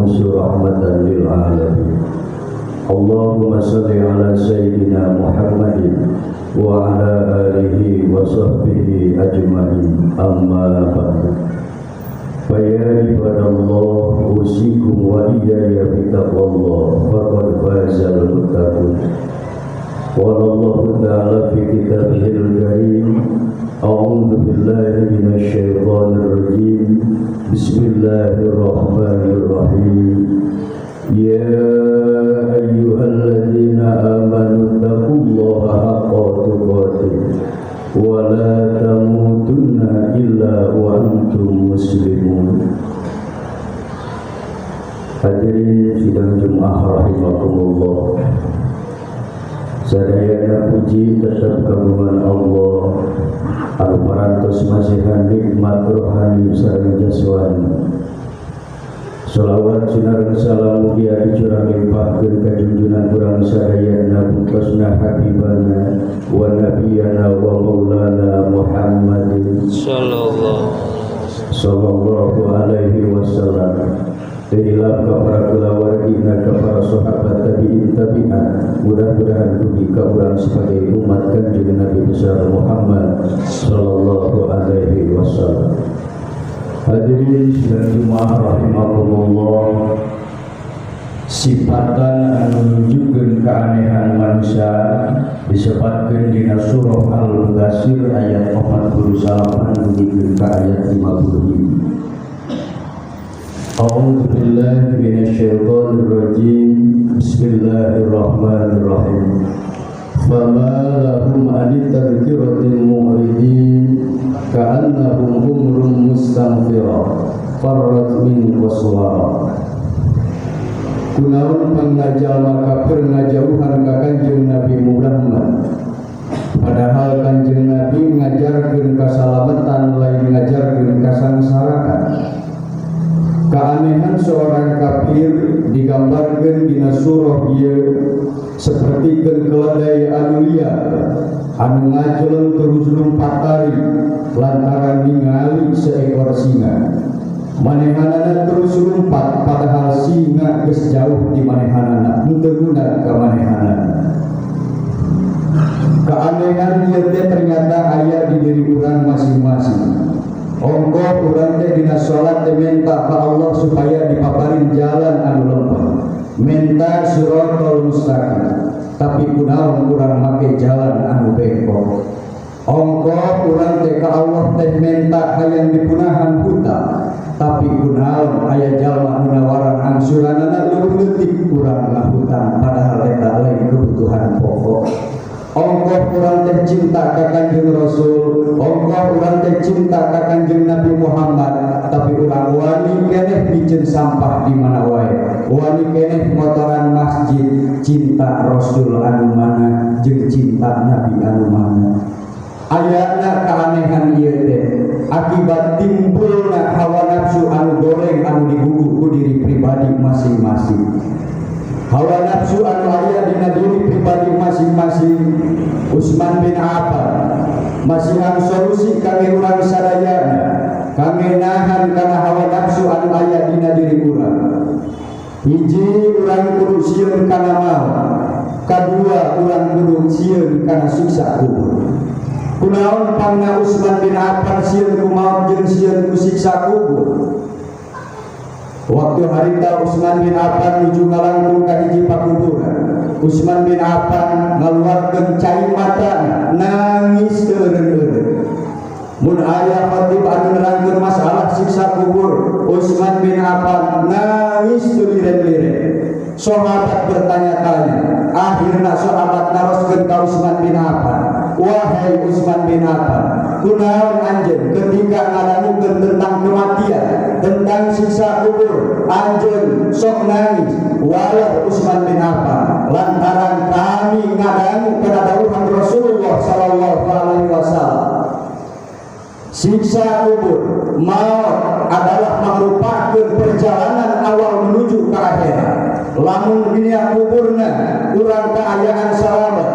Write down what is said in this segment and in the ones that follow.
المبعوث رحمة للعالمين. اللهم صل على سيدنا محمد وعلى آله وصحبه أجمعين. أما بعد، فيا عباد الله، أوصيكم وإياي بتقوى الله، فقد فاز المتقون. قال الله تعالى في كتابه الكريم: أعوذ بالله من الشيطان الرجيم، بسم الله الرحمن الرحيم، يا أيها الذين آمنوا اتقوا الله حق تقاته ولا تموتن إلا وأنتم مسلمون. Hadirin sidang Jumat rahimakumullah. Sadayana puji tetap kagungan Allah anu parantos masihan nikmat rohani sareng jaswani. Salawat sinareng salam mugia dicurah limpahkeun ka junjunan urang sadayana, putusna habibana wa nabiyana wa maulana Muhammadin sallallahu alaihi wasallam. Tehilap ka para kulawargina, ka para sahabat, tabi'in, tabi'at, mudah-mudahan dugi ka urang sebagai umat Kanjeng Nabi besar Muhammad sallallahu alaihi wasallam. Hadirin sidang Jumat rahimakumullah. Sifatan anu nunjukkeun keanehan manusia disebutkeun dina surah Al-Mudassir ayat 48 dugikeun ka ayat 55. A'udzu billahi minasyaitonir rajim. Bismillahirrahmanirrahim. Fama lahum 'anit tadhkirati mu'ridin ka'annahum humrun mustanfira farrat min qaswara. Kunaon pangna jalma kafir ngajauhan ka Kanjeng Nabi Muhammad, padahal Kanjeng Nabi ngajarkeun kasalamatan, lain ngajarkeun kasangsaraan? Keanehan seorang kafir digambarkan dina surah ieu seperti keledai anu liar anu ngajeleng terus lumpat tari lantaran ningali seekor singa. Manehanana terus lumpat, padahal singa geus jauh di manehanana, henteu guna ka manehanana. Keanehan ieu teh ternyata aya di diri urang masing-masing. Ongkoh urang teh dina salat teh minta ka Allah supaya dipaparin jalan anu lempeng, minta siratal mustaqim, tapi kunaon urang make jalan anu bengkok? Ongkoh urang teh ka Allah teh minta hayang dipunahan hutang, tapi kunaon aya jalma anu nawaran angsuranana leuwih leutik, urang ngahutang, padahal eta lain kebutuhan pokok? Ongkoh urang teh cinta ka Kanjeng Rasul, ongkoh urang teh cinta ka Kanjeng Nabi Muhammad, tapi urang wani keneh miceun sampah di mana wae, wani keneh ngotoran masjid. Cinta Rasul anu mana jeung cinta Nabi anu mana? Ayana keanehan ieu teh akibat timbulna hawa nafsu anu goreng anu digugu ku diri pribadi masing-masing. Hawa nafsu anu aya dina diri pribadi masing-masing. Utsman bin Affan masihan solusi kangge urang sadayana, kangge nahan kana hawa nafsu anu aya dina diri urang. Hiji, urang kudu sieun kana maut. Kadua, urang kudu sieun kana siksa kubur. Kunaon pangna Utsman bin Affan sieun ku maut jeung sieun ku siksa kubur? Waktu harita Utsman bin Affan nuju ngalangkung ka hiji pakuburan, Utsman bin Affan ngaluarkeun cai mata, nangis eureun-eureun. Mun aya khatib anu nerangkeun masalah siksa kubur, Utsman bin Affan nangis liren-liren. Sahabat bertanya-tanya, akhirnya sahabat naroskeun ka Utsman bin Affan, "Wahai Utsman bin Affan, kunaon anjeun ketika ngadangukeun tentang kematian, tentang siksa kubur, anjeun sok nangis?" "Walau Utsman bin Affan, lantaran kami ngadangu kana dawuhan Rasulullah sallallahu alaihi wasallam. Siksa kubur, maut adalah merupakan perjalanan awal menuju ke akhirat. Lamun dina kuburna urang kaayaan salamet,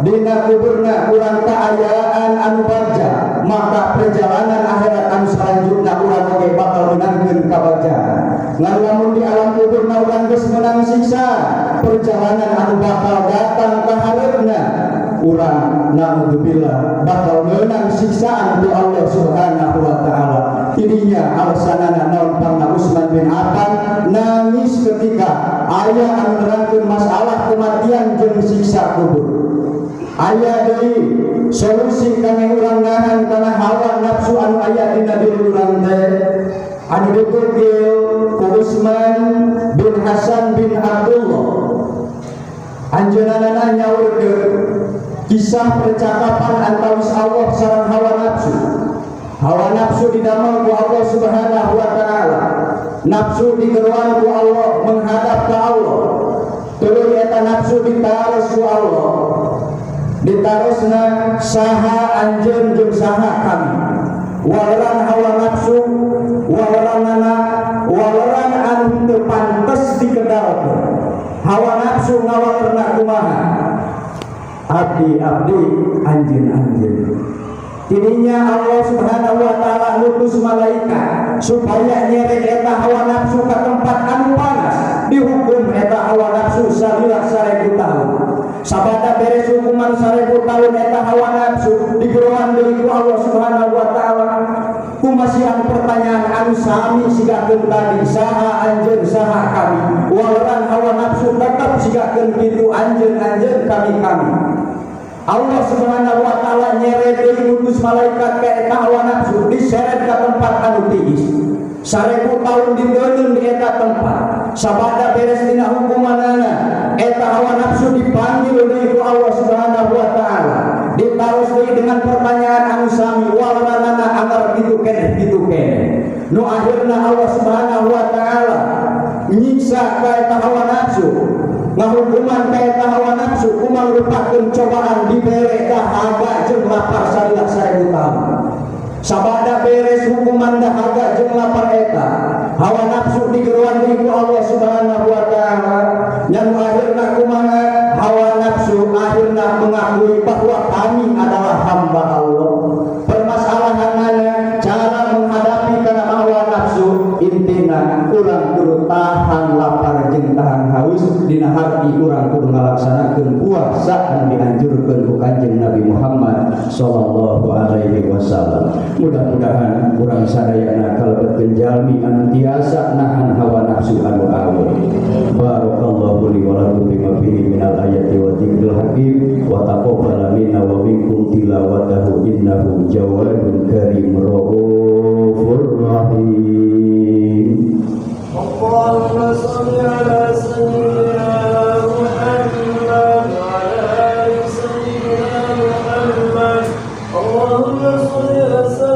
dina kuburna urang kaayaan anu bagja, maka perjalanan akhirat anu selanjutnya urang oge bakal menangkeun kabagjaan. Ngan lamun di alam kuburna siksa perjalanan anu bakal datang ka hareupna urang, naudzubillah, bakal meunang siksaan ti Allah Subhanahu wa taala. Tidinya alasanana naon pangna Utsman bin Affan nangis ketika aya anu nerangkeun masalah kematian jeung siksa kubur. Aya deui solusi kangge urang nahan kana hawa nafsu anu aya dina diri urang teh anu ditukil ku Utsman bin Hasan bin Abdullah. Anjeunna nyaurkeun kisah percakapan antawis Allah sareng hawa nafsu. Hawa nafsu didamel ku Allah Subhanahu wa taala. Nafsu digeroan ku Allah menghadap ke Allah. Tuluy eta nafsu ditaros ku Allah. Ditarosna, saha anjeun jeung saha kami? Waleran hawa nafsu, waleranana waleran anu teu pantes dikedalkeun. Hawa nafsu ngawalerna kumaha? Abdi abdi, anjeun anjeun. Tidinya Allah Subhanahu wa taala ngutus malaikat supaya nyeret eta hawa nafsu ke tempat anu panas, dihukum eta hawa nafsu salila 1000 tahun. Sabada beres hukuman 1000 tahun, eta hawa nafsu digeroan deui ku Allah Subhanahu wa taala kumasihan pertanyaan anu sami sigakeun tadi, saha anjeun, saha kami? Waleran hawa nafsu tetap sigakeun kitu, anjeun anjeun, kami kami. Allah Subhanahu wa taala nyeret deui, ngutus malaikat ke eta hawa nafsu, diseret ke tempat anu tiis. 1000 tahun diteundeun di eta tempat. Sabada beres dina hukumanana, eta hawa nafsu dipanggil deui ku Allah Subhanahu wa taala. Ditaros deui dengan pertanyaan anu sami, waleranana anggar kitu keneh kitu keneh. Nu akhirna Allah Subhanahu wa taala nyiksa ka eta hawa nafsu, ngahukuman ka eta hawa nafsu kumangrupakeun cobaan, dibere dahaga jeung lapar salila 1000 tahun. Sabada beres hukuman dahaga jeung lapar, eta hawa nafsu digeroan deui ku Allah Subhanahu wa taala. Yang akhirna kumaha? Hawa nafsu akhirna mengakui bahwa kami adalah hamba Allah. Permasalahanana cara menghadapi kana hawa nafsu, intina urang kudu tahan lapar jeung tahan haus, dina harti urang kudu ngalaksanakeun puasa anu dianjurkeun ku Kanjeng Nabi Muhammad sallallahu alaihi wasallam. Mudah-mudahan urang sadayana kalebetkeun jalmi anu tiasa nahan hawa nafsu anu awet. Barakallahu li wa lakum bima fihi minal ayati wa dzikril hakim wa taqabbala minna wa minkum tilawatahu innahu jawadun karim raufur rahim. اللهم صل على سيدنا محمد وعلى آل سيدنا محمد. اللهم صل وسلم.